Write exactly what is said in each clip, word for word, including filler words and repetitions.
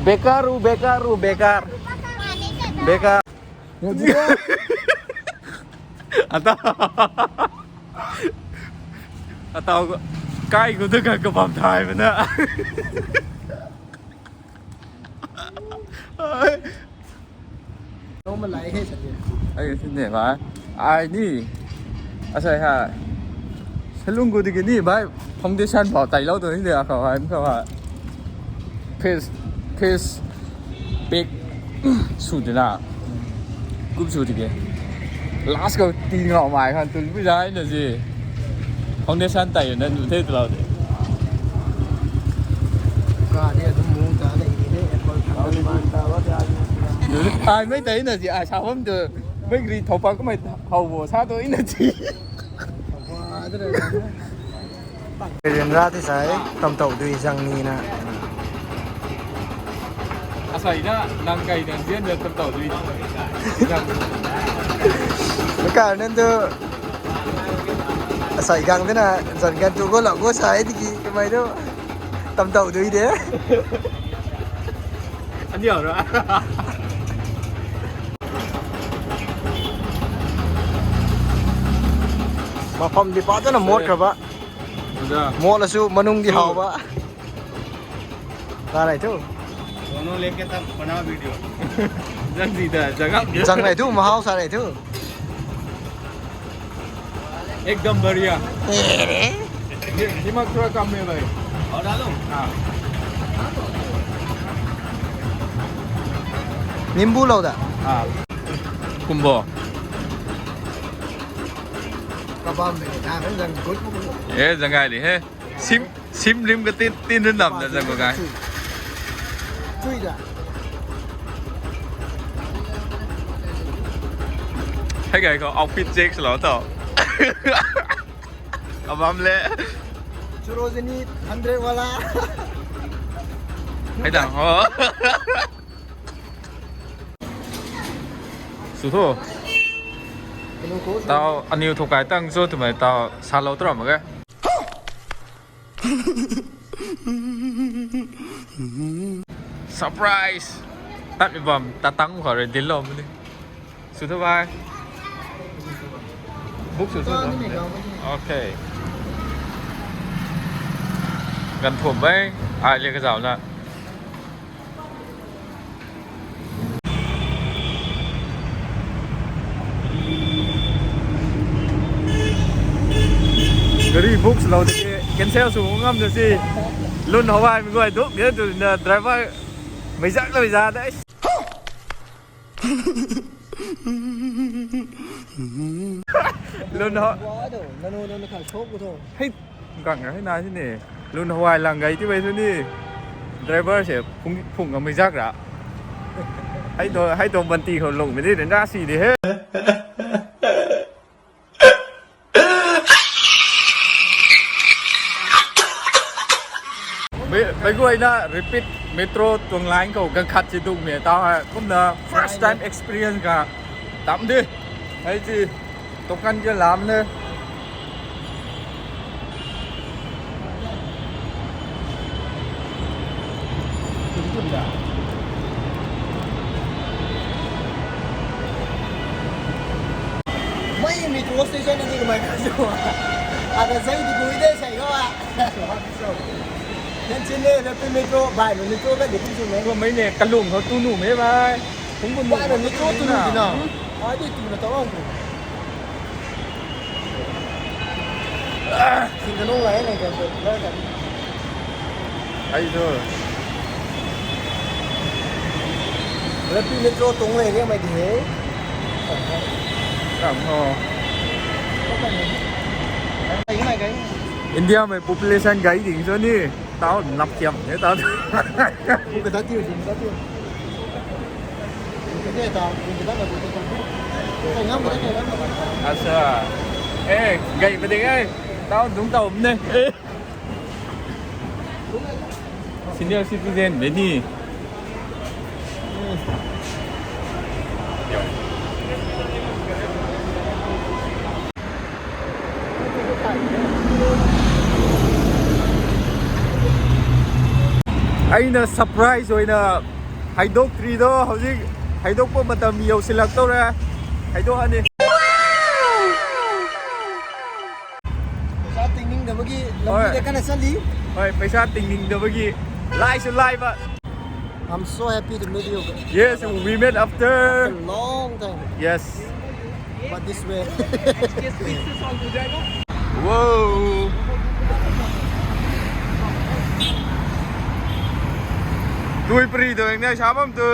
Bekar u, bekar u, bekar. Bekar. Ata. Ata kai ko tu ka kabam thai mana. Normal lai he sa. Ai ni ne bhai. Ai ni. Asai ha. Salung ko diki ni bhai. Foundation phou tailou tu ni de khou hai khou hai. Phase phase pek su de na. Kum su diki. Last ko ti ngau mai khan tu bu jai na ji. Foundation tai na nu the tu lau de. Ka ni tu mu ta ni ni apple. Ai mai tai na ji ai sa bam tu. Mai ri thou pa ko mai hau bo sa tu na ji. Rin ra ti sai tam tau dui zang ni na. Asai na nang kai na zian na tam tau dui. Ka nan tu asai gang te na zan gan tu go la go sai ti ki mai tu tam tau dui de. Ani ra. Mapam di pa tu na mot kha ba. Mot la su manung di hau ba. Zang nai thu. Dono leke tab bana video. Zang si da, zang nai thu, mahau sa nai thu. Ekdam badhiya. Dimak thoda kam hai bhai. Aur dalo. Ha. Nimbu lou da. Ha. Kumbo. Kabam de, da, zang good. Eh, zang gai li he. Sim Sim rim ka tin tin rin nam na zang ko kai. Chui da. Hei kai ko outfit check lo to. Abam le. Churojini hundred wala. Hei da ho. Su tho. Tau aniu thu kai tang cho twmei tau sa lo tram ke. Surprise! Tat mi bam, tatang khou rui dil lou muni. Su thu bhai. Book su thu. Okay. Gan thum bhai, ai le ka zau na. Gari book lou de cancel sw ngam de si. Lun hawai mi guay duk ge tu na driver mei zak lou za de. Lun ha. Nanu nanu kha shop ko tho. Hei. Gang ra hei na si ni. Lun hawai lang gai ti bai tu ni. Driver se phung phung ga mei zak ra. Hei to hei to banti khou lung mei ni na si di he. Mei mei guay na repeat metro tuang line khou gang khat si duk mei tau hei. Kumna first time experience ga tam di. Hei si. Tokan ke lam ne. Mei metro station ni mei ka jo. Ada zai di gui de sai lo a. Yan chin ne na pi metro bai lo metro ka di kum su me. Ko mei ne kalung ho tu nu me bai. Kum kum nu. Bai lo metro tu nu di na. Ai di tu na tau ang. Sin ka nung lai na ka lai ka. Ai zo. Rapi metro tong lai ni mai di he. Kam ho. India mei population gai ding zo ni. Tau nap kiam ne tau. Ka ta tiu, ka ta tiu. Ka ta, ka ta na, ka ta. Ka ngam ka ta, ka ngam ka ta. Asa. Eh, gai pa ding ai. Tau dung tau ne. Senior citizen mei ni. Aina surprise oina ꯍꯥꯏꯗꯣꯛꯇ꯭ꯔꯤꯗꯣ ꯍꯧꯖꯤꯛ ꯍꯥꯏꯗꯣꯛꯄ ꯃꯇꯝ ꯌꯧꯁꯤꯜꯂꯛꯇꯧꯔꯦ꯫ ꯍꯥꯏꯗꯣꯛꯑꯅꯤ꯫ ꯄꯩꯁꯥ ꯇꯤꯡꯅꯤꯡꯗꯕꯒꯤ ꯍꯣꯏ꯫ ꯂꯝꯕꯤꯗ ꯀꯟꯅ ꯆꯠꯂꯤ꯫ ꯍꯣꯏ, ꯄꯩꯁꯥ ꯇꯤꯡꯅꯤꯡꯗꯕꯒꯤ ꯂꯥꯏꯁꯨ ꯂꯥꯏꯕ꯫ I'm so happy to meet you. Yes, we met after After a long time. Yes. But this way. Wow. Tui pari doi ne, sa bam tu.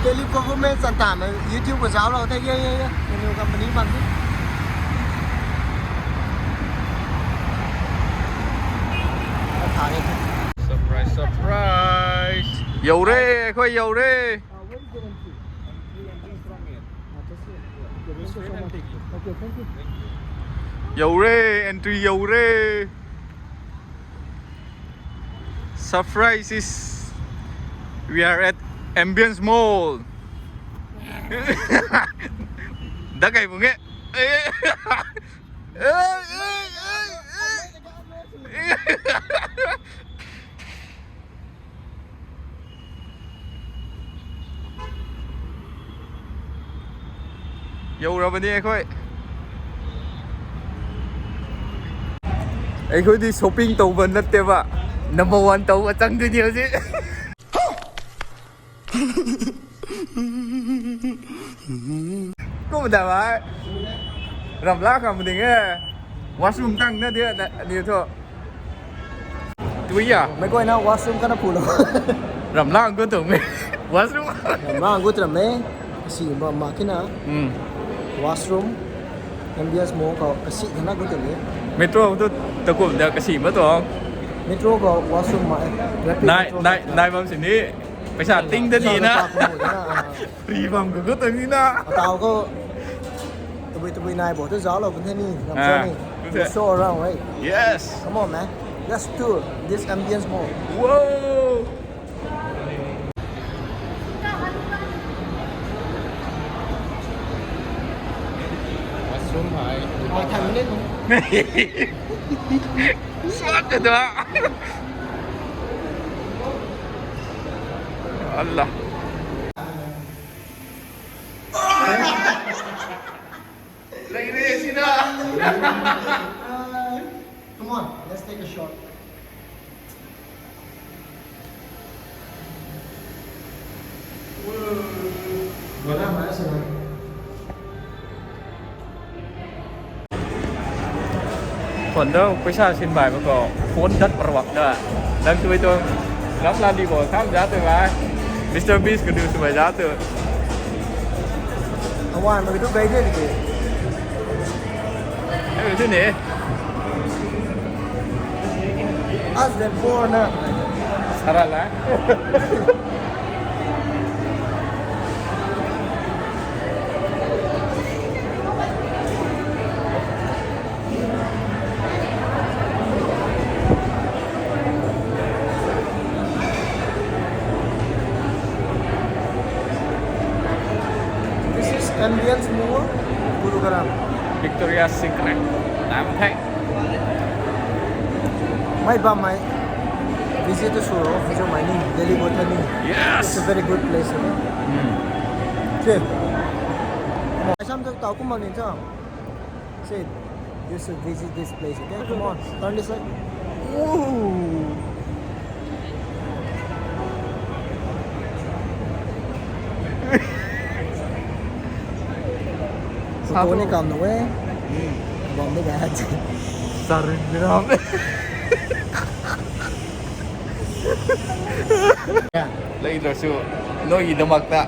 Delhi performance an ta mei YouTube khou zauclou the, ye, ye, ye. Menu company bam the. Surprise, surprise. Youre, khou youre. Youre, entry youre. Surprise is we are at Ambience Mall. Dakai bunge. Yourabani akhoi. Akhoi di shopping towba natteba. Number one towba chang dui ni houji. Kum da bai. Ramla kam ding e. Washroom tang na dia ni tho. Tui ya. Mei guayna washroom kana pulo. Ramla ang ko tung e. Washroom. Ramla ang ko tram e. Kasi ba makina. Hmm. Washroom. Ambience Mall khou kasi kana ko tung e. Metro tu takum da kasi ma to. Metro khou washroom ma e. Rapid Nai metro nai khou. Nai bam sini. Paisa ting da ni na. Paisa ta kum na. Free bam khou khou tang ni na. Atau khou tabui tabui nai bo tu zauclou bun the ni. Ngam Ah, ni. Bun the. Show around, right? Yes. Come on, man. Let's tour this Ambience Mall. Whoa. Washroom hai. Ah, than ni. Sat da. Allah. Leire sina. Come on, let's take a shot. Wala mana sina. Phone dou, paisa sin bai ma khou, phone dat parwak da. Nang tui tu, lam la di bo, tham za tu bai. Mister Beast kanu sw bai za tu. Awan ma tu gai de ni. Eh, tu ni. As the poor na. Sara la. This is Ambience Mall, Gurugram. Victoria's Secret. Lam the. Mei bam mei visit tu sw ro, visit mei ni, Delhi go the ni. Yes. It's a very good place, you know. Hmm. Okay. Sam tu tau kum ni chang. Say, you should visit this place, okay? Come on, turn this side. Ooh. Photo ni kam na e. Bam ni ga. Sarin ram. Lei dra su. Noi damak ta.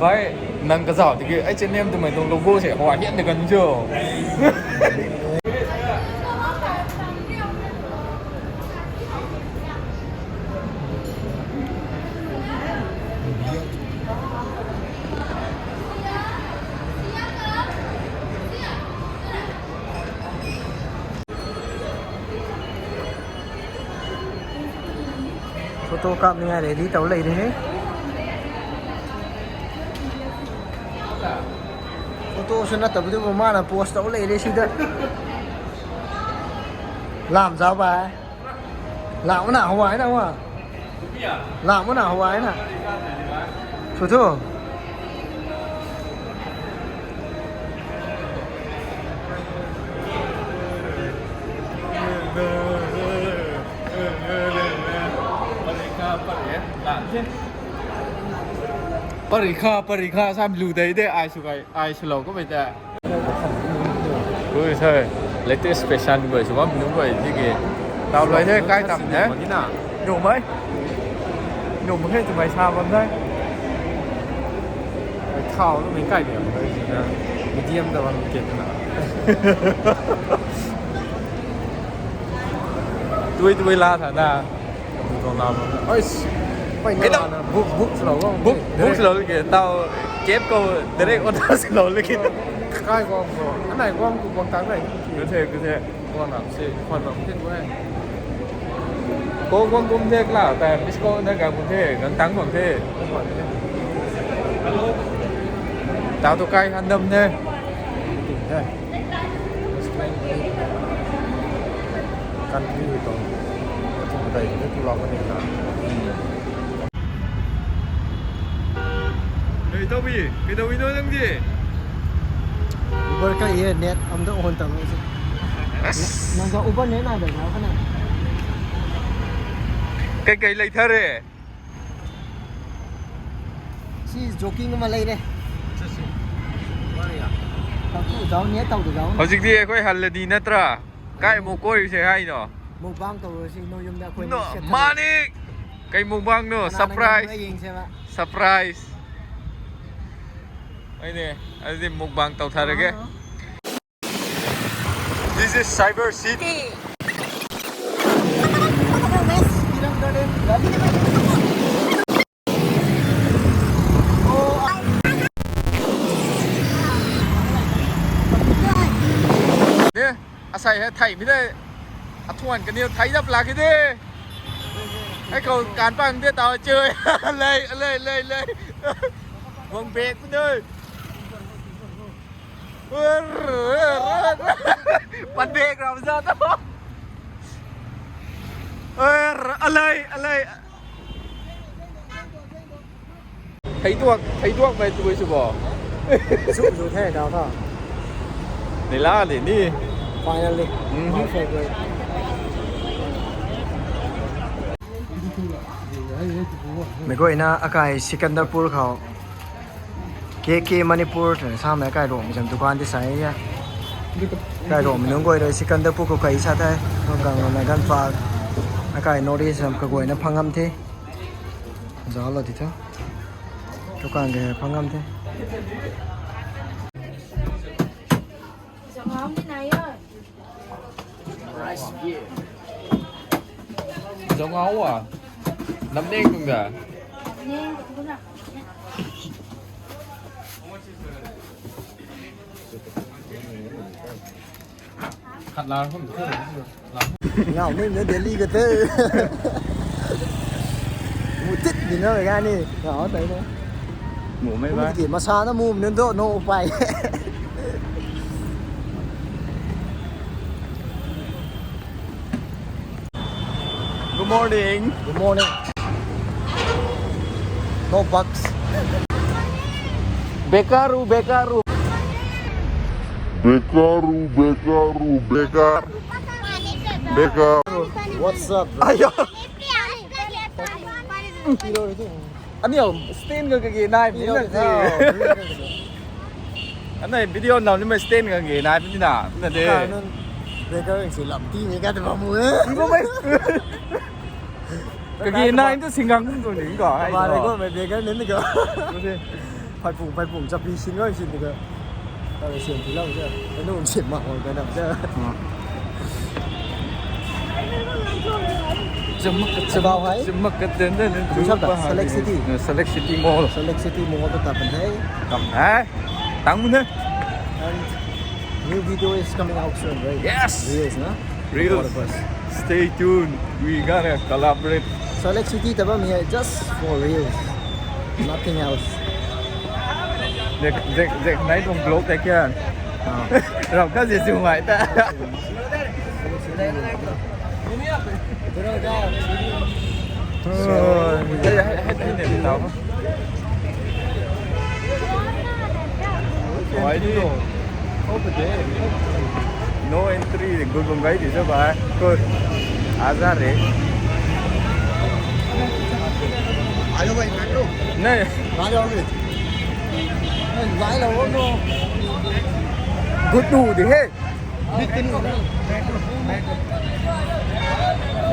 Bai, nang kazauh tiki, ai channel twmei tuang logo se, hua hian de kan cho. Photo kapningai ready tow lei re he. Photo sw na tabui tu mana post tow lei re sida. Lam zau bai. Lam na huai na wa. Lam na huai na. Photo. Parikha, parikha sam lu dei de, ai sw kai, ai swlou kummei ta. Ui, sai, latest fashion guay sw bam nunc guay tiki. Tau luai the, kai tam the. Nuh mai. Nuh mai the, twmei sa bam the. Thau nuhmei kai ni. Medium ta bam ket na. Tui tui la tha na. Oi, pai na book, book swlou bam. Book, book swlou liki. Tau cap khou direct order swlou liki. Kai guang khou. Anai guang khou guang tang nai. Good the, good the. Guang lam si, khwan bam the guay. Ko guang kum the kla, ta miss call na ga kum the, gang tang bam the. Tau tu kai han dam the. Country hei tuang, kathumh kadai khou ni tulou kan ni na. Hey, Toby, kei Toby no nang di? Uber kai e, net am da on ta lo si. Nang ka Uber net na da na ka na. Kai kai lei thare. Si joking ma lei re. Tau tu zau net tau tu zau. Howzik di akhoi hal le di natra. Kai mo koi se hai no. Mukbang tow si no yum da khoi. No, mani. Kai mukbang no, surprise. Surprise. Ai ne, ai di mukbang tow thare ke. This is Cyber City. Ne, asai hei thei mi de. Athuan kaniw thei dap lak ki de. Hei khou kan pang de tau chui. Lei, lei, lei, lei. Wang bek mi de. Pan bek ram za ta. Alei, alei. Thei duak, thei duak mei tui sw bo. Sw sw the dau tha. Ni la ni ni. Finally. Mhm. My favorite. Meic guayna akai Sikandarpur khou K K Manipur twna samei akai Ruangmei zam dukan ti sai e. Akai Ruangmei nunc guay rui Sikandarpur khou kai sa the. Nung gang na gan pa akai North East zam kaguayna phang ngam the. Zauc lou ti tho. Dukan ge phang ngam the. Zong au a. Nam neng tung da. Khat la khum. Ngau ni na Delhi ka te. Mu tit ni na ga ni. Ngau tai na. Mu mei ba. Ki masa na mu na do no pai. Good morning. Good morning. No bugs. Bekaru, bekaru. Bekaru, bekaru, bekar. Bekar. What's up, bro? Ayo. Aniu, stand ka kage nai, aniu, aniu video nam ni mei stand ka kage nai, ni na, na de. Ka nun, beggar si lam ti mei ka te bamu e. Ni ko mei. Kage nai tu singang kum tu ni ko, ai. Ba ko mei beggar ni ko. Ko de. Phaipung, phaipung, chapi sin roi sin ni ko. Tau siam ti lau ze. Kanu siam mak hoi ka nam ze. Zam mak ka, zam mak ka, zam mak ka, zam mak ka, zam mak ka, zam mak ka, Select City. Select City Mall. Select City Mall ta ta pan the. Tam the. Tang mun the. And new video is coming out soon, right? Yes. Reels, na? Reels. All of us. Stay tuned. We gonna collaborate. Salt Lake City ta bam e, just for reels. Nothing else. Zek, zek, zek, nai tuang vlog ta kya? Ah. Rau ka zi zu mai ta. So, hey, hey, hey, hey, hey, tau. Why do you? No entry, good bum gai di sa ba. Good. Aza re. Hello, bhai, metro. Nahi. Kहाँ जाओगे? नहीं, line हो, no. Good to the head.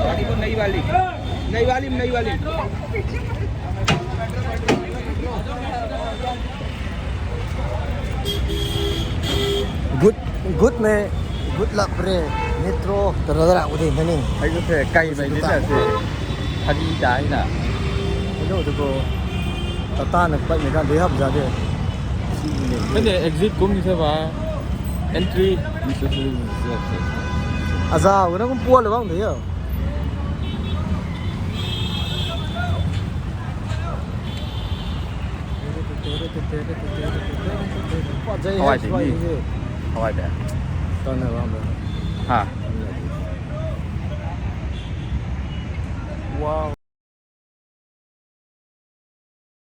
गाड़ी को नई वाली, नई वाली, नई वाली। Good, good mei, good luck re, metro, tara tara ko de, nani. Ai ko the, kai mei ni ta se, thali ta na. Hello, tu ko, tata na pai mei kan de hap ja de. Kan de exit kum ni se ba, entry. Aza, ko na kum pual bang de ya. How I did me? How I did? Turn around. Ha. Wow.